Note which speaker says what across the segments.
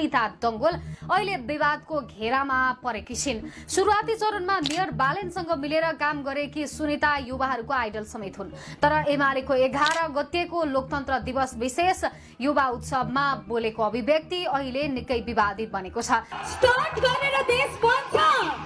Speaker 1: सुनिता डंगोल अहिले विवादको घेरामा परेकी छिन्। सुरुवाती चरणमा मेयर बालेनसँग मिलेर काम गरेकी सुनिता युवाहरूको आइडल समेत हुन्। तर एमालेको 11 गतेको लोकतन्त्र दिवस विशेष युवा उत्सवमा बोलेको अभिव्यक्ति अहिले निकै विवादित बनेको छ।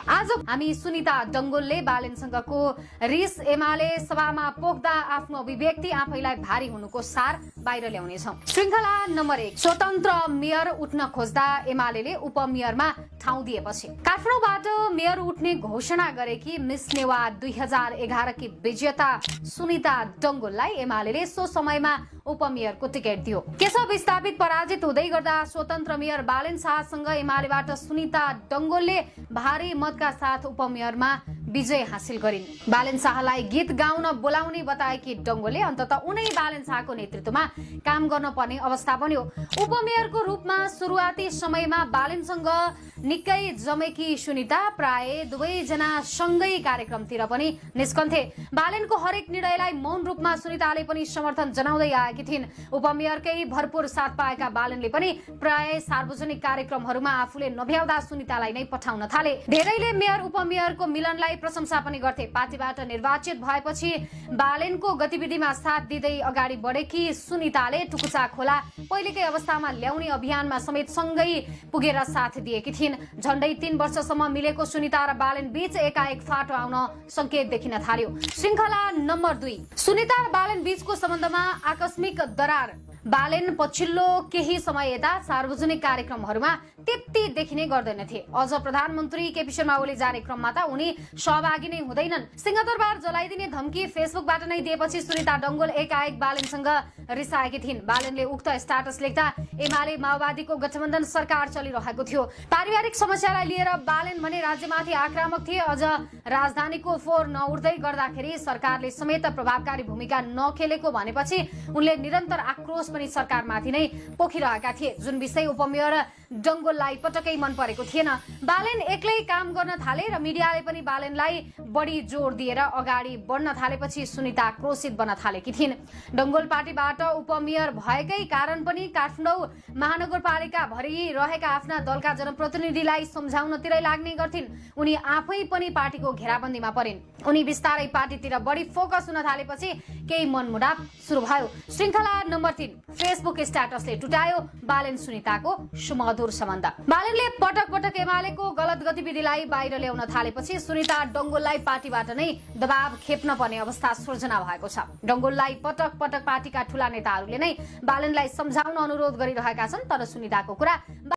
Speaker 1: आज हामी सुनिता डंगोलले बालेनसँगको रिस एमाले सभामा पोख्दा आफ्नो अभिव्यक्ति आफैलाई भारी हुनुको सार बाहिर ल्याउनेछौं। श्रृंखला नम्बर 1, स्वतन्त्र मेयर उठ्न खोज्दा एमालेले उपमेयरमा ठाउँ दिएपछि काठमाडौँबाट मेयर उठ्ने घोषणा गरेकी मिस नेवा 2011 की विजेता सुनिता डंगोललाई एमालेले सो समयमा उपमेयरको टिकट दियो। केशव विस्थापित पराजित हुँदै गर्दा स्वतन्त्र मेयर बालेन शाहसँग एमालेबाट सुनिता डंगोलले भारी मतका साथ उपमेयरमा विजय हासिल गरिन्। बालेन शाहलाई गीत गाउन बोलाउने बताएकी डंगोलले अन्ततः उनै बालेन शाहको नेतृत्वमा काम गर्न पर्ने अवस्था बन्यो। उपमेयरको रूपमा सुरुवाती समयमा बालेनसँग निकै जमेकी सुनिता प्राय दुवैजना सँगै कार्यक्रमतिर पनि निस्कन्थे। बालेनको हरेक निर्णयलाई मौन रूपमा सुनिताले पनि समर्थन जनाउँदै आएकी थिइन्। उपमेयरकै भरपूर साथ पाएका बालेनले पनि प्राय सार्वजनिक कार्यक्रमहरूमा आफूले नभ्याउँदा सुनितालाई नै पठाउन थाले। धेरैले मेयर उपमेयरको मिलनलाई प्रशंसा पनि गर्थे। पार्टीबाट निर्वाचित भएपछि बालेनको गतिविधिमा साथ दिँदै अगाडि बढेकी सुनिताले टुकुचा खोला पहिलेकै अवस्थामा ल्याउने अभियानमा समेत सँगै पुगेर साथ दिएकी थिइन्। झण्डै 3 वर्षसम्म मिलेको सुनिता र बालेन बीच एकाएक फाटो आउन संकेत देखिन थाल्यो। श्रृंखला नम्बर 2, सुनिता र बालेन बीचको सम्बन्धमा आकस्मिक दरार। बालेन पछिल्लो केही समय यता सार्वजनिक कार्यक्रमहरूमा त्यति देखिने गर्दैनथे। अझ प्रधानमन्त्री केपी शर्मा ओली जाने क्रममा त उनी सहभागी नै हुँदैनन्। सिंहदरबार जलाइदिने धम्की फेसबुकबाट नै दिएपछि सुनिता डंगोल एकाएक बालेनसँग रिसाएकी थिइन्। बालेनले उक्त स्ट्याटस लेख्दा एमाले माओवादीको गठबन्धन सरकार चलिरहेको थियो। पारिवारिक समस्यालाई लिएर बालेन भने राज्यमाथि आक्रामक थिए। अझ राजधानीको फोहोर नउठ्दै गर्दाखेरि सरकारले समेत प्रभावकारी भूमिका नखेलेको भनेपछि उनले निरन्तर आक्रोश पनि सरकारमाथि नै पोखिरहेका थिए, जुन विषय उपमेयर डंगोललाई पटक्कै मन परेको थिएन। बालेन एक्लै काम गर्न थाले र मिडियाले पनि बालेनलाई बढी जोड दिएर अगाडि बढ्न थालेपछि सुनिता क्रोशित बन्न थालेकी थिइन्। डंगोल पार्टीबाट उपमेयर भएकै कारण पनि काठमाडौँ महानगरपालिका भरि रहेका आफ्ना दलका जनप्रतिनिधिलाई सम्झाउनतिरै लाग्ने गर्थिन्। उनी आफै पनि पार्टीको घेराबन्दीमा परिन्। उनी बिस्तारै पार्टीतिर बढी फोकस हुन थालेपछि केही मनमुटाव सुरु भयो। श्रृंखला नम्बर 3, फेसबुक स्ट्याटसले टुटायो बालेन सुनिताको सुमधुर सम्बन्ध। बालेनले पटक पटक एमालेको गलत गतिविधिलाई बाहिर ल्याउन थालेपछि सुनिता डंगोललाई पार्टीबाट नै दबाव खेप्न पर्ने अवस्था सृजना भएको छ। डंगोललाई पटक पटक पार्टीका ठूला नेताहरूले नै बालेनलाई सम्झाउन अनुरोध गरिरहेका छन्, तर सुनिताको कुरा